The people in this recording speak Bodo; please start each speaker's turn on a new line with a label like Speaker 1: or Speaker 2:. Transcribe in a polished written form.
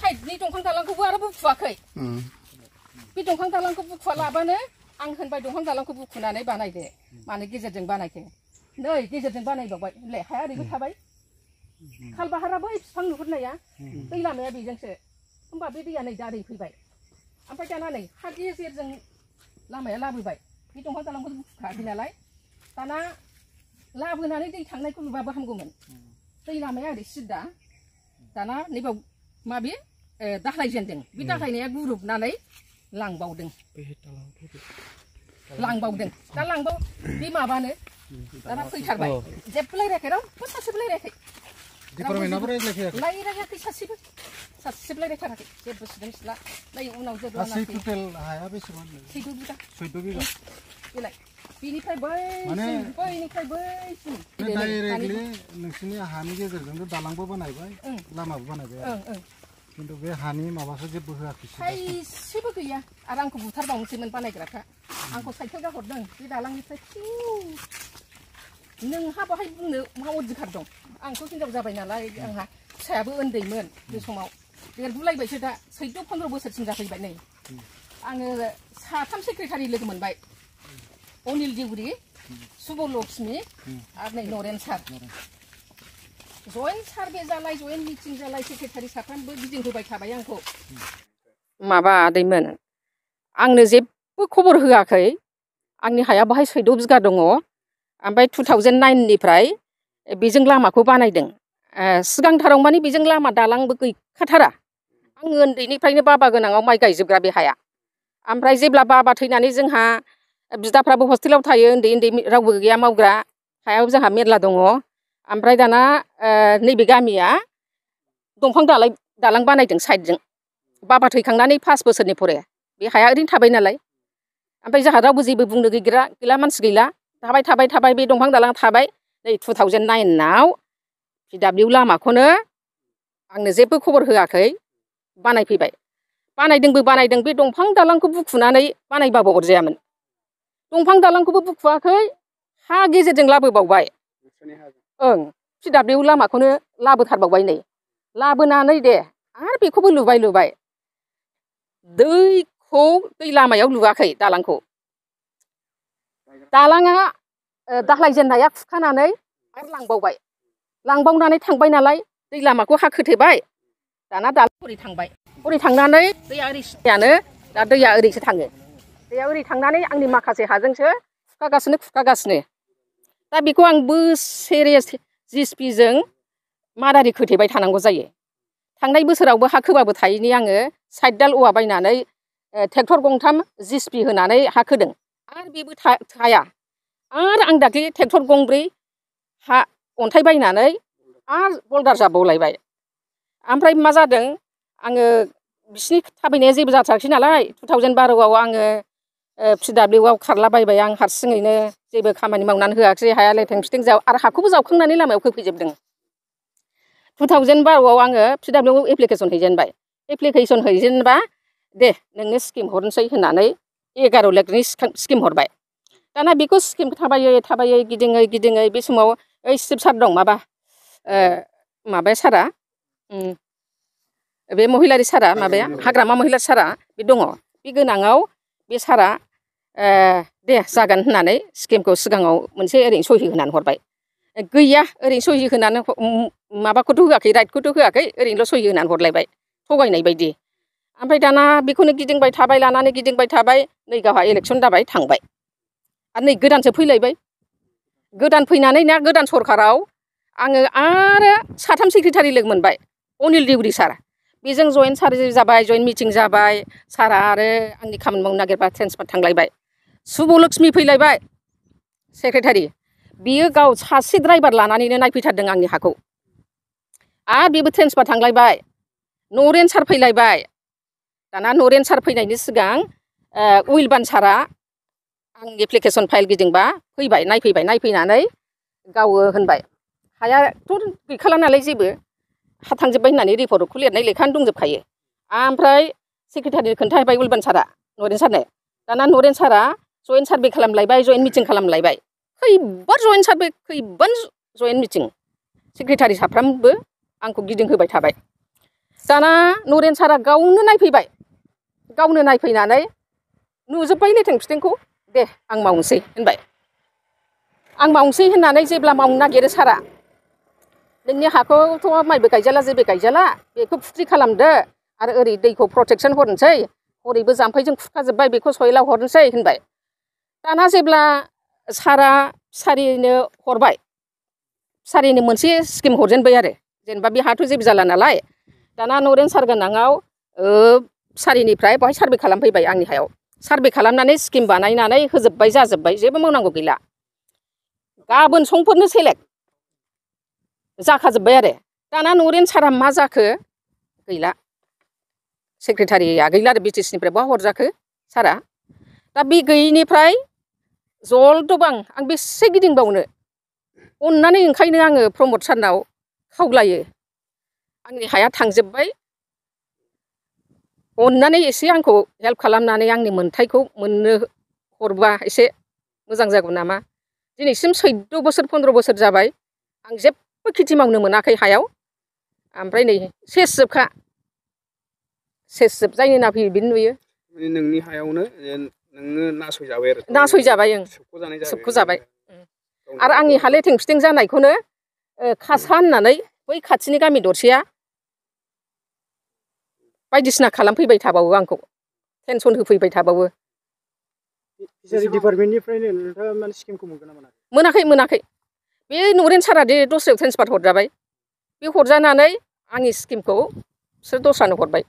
Speaker 1: साइडनि दंफां दालांखौबो आरो बुखुवाखै बे दंफां दालांखौ बुखुवा लाबानो आं होनबाय दंफां दालांखौ बुखुनानै बानायदो माने गेजेरजों बानायदो नै गेजेरजों बानायबावबाय होनलाय हाया ओरैबो थाबाय खालबाहारा बै बिफां नुहुरनाया दै लामाया बेजोंसो होमबा बे दैया नै दा ओरै फैबाय ओमफ्राय दाना नै हा गेजेरजों लामाया लाबोबाय बे दंफां दालांखौ बुखुखायाखै नालाय दाना लाबोनानै दै थांनायखौ नुबाबो हामगौमोन दै लामाया ओरै सिदा दाना नैबाव माबे दाख्लायजेनदों बे दाख्लायनाया गुरुबनानै लांबावदों दा लांबाव बे माबानो दाना फैथारबाय जेबो रायलायाखै रावबो सासेबो रायलायाखै रायलायाखै सासेबो रायलायथाराखै जेबो सिदों सिला नै उनाव जेब्ला टटेल हाया बेसेबां 14 बिगा बेलाय बेनिफ्राय बैनिफ्राय बैसिम डाइरेक्टलि नोंसिनि हानि गेजेरजोंनो दालांबो बानायबाय लामाबो बानायबाय किन्तु बे हानि माबाखौ जेबो होआखै थाइसेबो गैया आरो आंखौ बुथारबावनोसैमोन बानायग्राफ्रा आंखौ साइकेल गाहरदों बे दालांनिफ्राय नोंहा बाहाय बुंनो मा अधिकार दं आंथ' हिनजाव जाबाय नालाय आंहा फिसायाबो उन्दैमोन बे समाव देरगुलायबायसो दा 14-15 बोसोरसिम जाफैबाय नै आङो साथाम सेक्रेटारि लोगो मोनबाय अनिल देउरि सुबलक्ष्मी आरो नै नरेन सार जयेन्ट सार्भे जालाय जयेन्ट मिटिं जालाय सेक्रेटारि साथामबो गिदिंहोबाय थाबाय आंखौ माबा आदैमोन आंनो जेबो खबर होआखै आंनि हाया बाहाय 14 बिगा दङ ओमफ्राय 2009 निफ्राय बेजों लामाखौ बानायदों सिगांथाराव माने बेजों लामा दालांबो गैखाथारा आङो उन्दैनिफ्रायनो बाबा गोनाङाव माइ गायजोबग्रा बे हाया ओमफ्राय जेब्ला बाबा थैनानै जोंहा बिदाफ्राबो हस्टेलाव थायो उन्दै रावबो गैया मावग्रा हायाव जोंहा मेरला दङ ओमफ्राय दाना नैबे गामिया दंफां दालां बानायदों साइडजों बाबा थैखांनानै 5 बोसोरनि फरे बे हाया ओरैनो थाबाय नालाय ओमफ्राय जोंहा रावबो जेबो बुंनो गैला मानसि गैला थाबाय बे दंफां दालां थाबाय नै 2009 आव PW लामाखौनो आंनो जेबो खबर होआखै बानायफैबाय बानायदों बे दंफां दालांखौ बुखुनानै बानायबाबो अरजायामोन दंफां दालांखौबो बुखुवाखै हा गेजेरजों लाबोबावबाय PW लामाखौनो लाबोथारबावबाय नै लाबोनानै दे आरो बेखौबो लुबाय दै लामायाव लुवाखै दालांखौ दालाङा दाख्लायजेननाया खुखानानै आरो लांबावनानै थांबाय नालाय दै लामाखौ हा खोथेबाय दाना ओरै थांबाय ओरै थांनानै दैया ओरैनो दा दैया ओरैसो थाङो दैया ओरै थांनानै आंनि माखासे हाजोंसो खुखागासिनो दा बेखौ आं बोसोरे जिसिपिजों मादारि खोथेबाय थानांगौ जायो थांनाय बोसोरावबो हा खोबाबो थायैनि आङो 60 दाल औवा बायनानै ट्रेक्टर गंथाम जिसिपि होनानै हा खोदों आरो बेबो थाया आरो आं दाख्लै ट्रेक्टर गंब्रै हा अन्थाइ बायनानै आरो बल्दार जाबावलायबाय ओमफ्राय मा जादों आङो बिसिनि थाबायनाया जेबो जाथाराखै नालाय 2012 आव आङो PW आव खारलाबायबाय आं हारसिङैनो जेबो खामानि मावनानै होआखिसै हाया लेथें फिथें आरो हाखौबो जावखांनानै लामायाव खोफैजोबदों 2012 आव आङो PW आव एप्लिकेसन हैजेनबा दे नोंनो स्किम हरनोसै होननानै 11 लाखनि स्किम हरबाय दाना बेखौ स्किम थाबायै गिदिङै बे समाव ओइ सिब सार दं माबाया सारा बे महिलारि सारा माबाया हाग्रामा महिलारि सारा बे दङ बे गोनाङाव बे सारा दे जागोन होननानै स्किमखौ सिगाङाव मोनसे ओरैनो सहि होनानै हरबाय गैया ओरैनो सहि होनानै माबाखौथ' होआखै राइटखौथ' होआखै ओरैनोल' सहि होनानै हरलायबाय थगायनाय बायदि ओमफ्राय दाना बेखौनो गिदिंबाय थाबाय नै गावहा इलेक्सन जाबाय थांबाय आरो नै गोदानसो फैलायबाय गोदान फैनानै ना गोदान सरखाराव आङो आरो साथाम सेक्रेटारि लोगो मोनबाय अनिल देउरि सार बेजों जयेन्ट सार्भे जाबाय जयेन्ट मिटिं जाबाय सारा आरो आंनि खामानि मावनो नागिरबा ट्रेन्सफार थांलायबाय सुबलक्ष्मी फैलायबाय सेक्रेटारि बियो गाव सासे ड्राइभार लानानैनो नायफैथारदों आंनि हाखौ आरो बेबो ट्रेन्सफार थांलायबाय नरेन सार फैलायबाय दाना नरेन सार फैनायनि सिगां उइलबान सारा आं एप्लिकेसन फाइल गिदिंबा फैबाय नायफैनानै गावो होनबाय हायाथ' गैखाला नालाय जेबो हा थांजोब्बाय होननानै रिपर्टखौ लिरनाय लेखानो दंजोबखायो ओमफ्राय सेक्रेटारिनो खोन्थाहैबाय उइलबान सारा नरेन सारनो दाना नरेन सारा जयेन्ट सार्भे खालामलायबाय जयेन्ट मिटिं खालामलायबाय खैबार जयेन्ट सार्भे खैबार जयेन्ट मिटिं सेक्रेटारि साफ्रामबो आंखौ गिदिंहोबाय थाबाय दाना नरेन सारा गावनो नायफैबाय गावनो नायफैनानै नुजोब्बाय लेथें फिथेंखौ दे आं मावनोसै होनबाय आं मावनोसै होननानै जेब्ला मावनो नागिरो सारा नोंनि हाखौथ' माइबो गायजाला जेबो गायजाला बेखौ फुख्रि खालामदो आरो ओरै दैखौ प्रटेकसन हरनोसै हरैबो जाम्फैजों खुरखाजोब्बाय बेखौ सयलाव हरनोसै होनबाय दाना जेब्ला सारा फिसारिनो हरबाय फिसारिनो मोनसे स्किम हरजेनबाय आरो जेनेबा बे हाथ' जेबो जाला नालाय दाना नरेन सार गोनाङाव फिसारिनिफ्राय बेवहाय सार्भे खालामफैबाय आंनि हायाव सार्भे खालामनानै स्किम बानायनानै होजोब्बाय जाजोब्बाय जेबो मावनांगौ गैला गाबोन समफोरनो सेलेक्ट जाखाजोब्बाय आरो दाना नरेन सारा मा जाखो गैला सेक्रेटारिया गैला आरो बिटिसिनिफ्राय बहा हरजाखो सारा दा बे गैयैनिफ्राय जलदबां आं बेसे गिदिंबावनो अननानै ओंखायनो आङो प्रमद सारनाव खावलायो आंनि हाया थांजोब्बाय अननानै एसे आंखौ हेल्प खालामनानै आंनि मोन्थायखौ मोननो हरबा एसे मोजां जागौ नामा दिनैसिम 14 बोसोर 15 बोसोर जाबाय आं जेबो खेथि मावनो मोनाखै हायाव ओमफ्राय नै सेसजोबखा सेसजोब जायनो नाफैयो बेनो नुयो
Speaker 2: नोंनि हायावनो नोङो नासयजाबाय आरो
Speaker 1: नासयजाबाय ओं सोबख'जाबाय आरो आंनि हा लेथें फिथें जानायखौनो खासा होननानै बै खाथिनि गामि दरसेया बायदिसिना खालामफैबाय थाबावो आंखौ टेनसन होफैबाय थाबावो
Speaker 2: डिपार्टमेन्टनिफ्रायनो नोंथाङा माने स्किमखौ मोनगोन ना
Speaker 1: मोनाखै मोनाखै बे नरेन सारा दे दस्रायाव ट्रेन्सफार हरजाबाय बे हरजानानै आंनि स्किमखौ बिसोर दस्रानो हरबाय